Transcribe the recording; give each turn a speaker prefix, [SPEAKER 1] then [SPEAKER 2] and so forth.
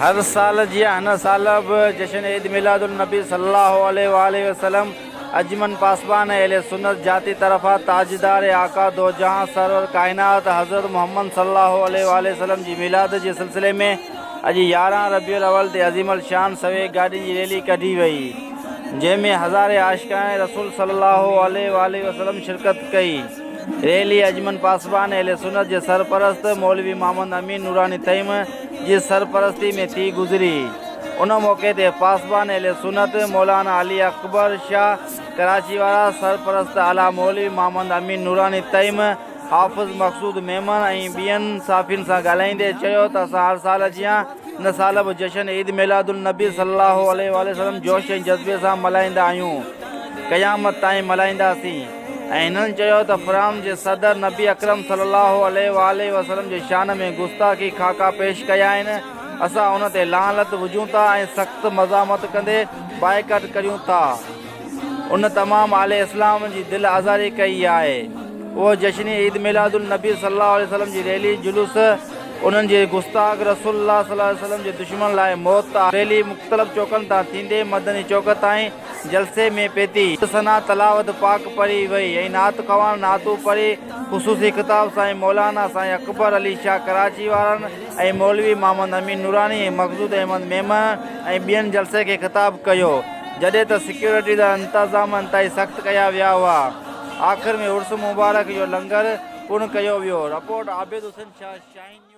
[SPEAKER 1] هر سال جيان هن سال به جشن عيد ميلاد النبي صلي الله عليه واٰله وسلم اجمن پاسبان اهل سنت جاتي طرفان تاجدار آقا دو جهان سرور ڪائنات حضرت محمد صلي الله عليه واٰله وسلم جي ميلاد جي سلسلي ۾ اڄ 11 ربيع الاول تي عظيم الشان سوين گاڏين جي ريلي ڪڍي وئي جنهن ۾ هزارين عاشقان رسول صلي الله عليه واٰله وسلم شرڪت ڪئي. ريلي اجمن پاسبان اهل سنت جي سرپرست مولوي محمد امين نوراني ٿهيم جي سرپرستي ۾ ٿي گذري. ان موقعي تي پاسبان اهل سنت مولانا علي اڪبر شاهه ڪراچي وارا، سرپرست اعليٰ مولوي محمد امين نوراني ٿهيم، حافظ مقصود ميمڻ ۽ ٻين صحافين سان ڳالهائيندي چيو ته اسان هر سال جيان هن سال به جشن عيد ميلاد النبي صلي الله عليه واٰله وسلم جوش ۽ جذبي سان ملهائيندا آهيون قيامت تائين ملهائينداسين ۽ هنن چيو ته فرانس جي صدر نبي اڪرم صلي الله عليه واٰله وسلم جي شان ۾ گستاخي خاڪا پيش ڪيا آهن اسان ان تي لعنت وجهون ٿا ۽ سخت مزاحمت ڪندي بائيڪاٽ ڪريون ٿا. ان تمام آل اسلام جي دل آزاري ڪئي آهي. اهو جشن عيد ميلاد النبي صلي الله عليه وسلم جي ريلي جلوس انهن جي گستاخ رسول الله صلي الله عليه وسلم جي دشمن لاء موت آهي. ريلي مختلف چوڪن تان ٿيندي مدني چوڪ تائين جلسي ۾ پهتي. ثنا تلاوت پاڪ پڙهي وئي ۽ نعت خوان نعتون پڙهي خصوصي خطاب سائين مولانا سائين اڪبر علي شاهه ڪراچي وارن ۽ مولوي محمد امين نوراني ۽ مقصود احمد ميمڻ ۽ ٻين جلسي کي خطاب ڪيو. جڏهن ته سيڪيورٽي جا انتظام انتهائي سخت ڪيا ويا هئا. آخر ۾ عرس مبارڪ جو لنگر پڻ ڪيو ويو. Report, Abid Hussain Shah, Shaheen news.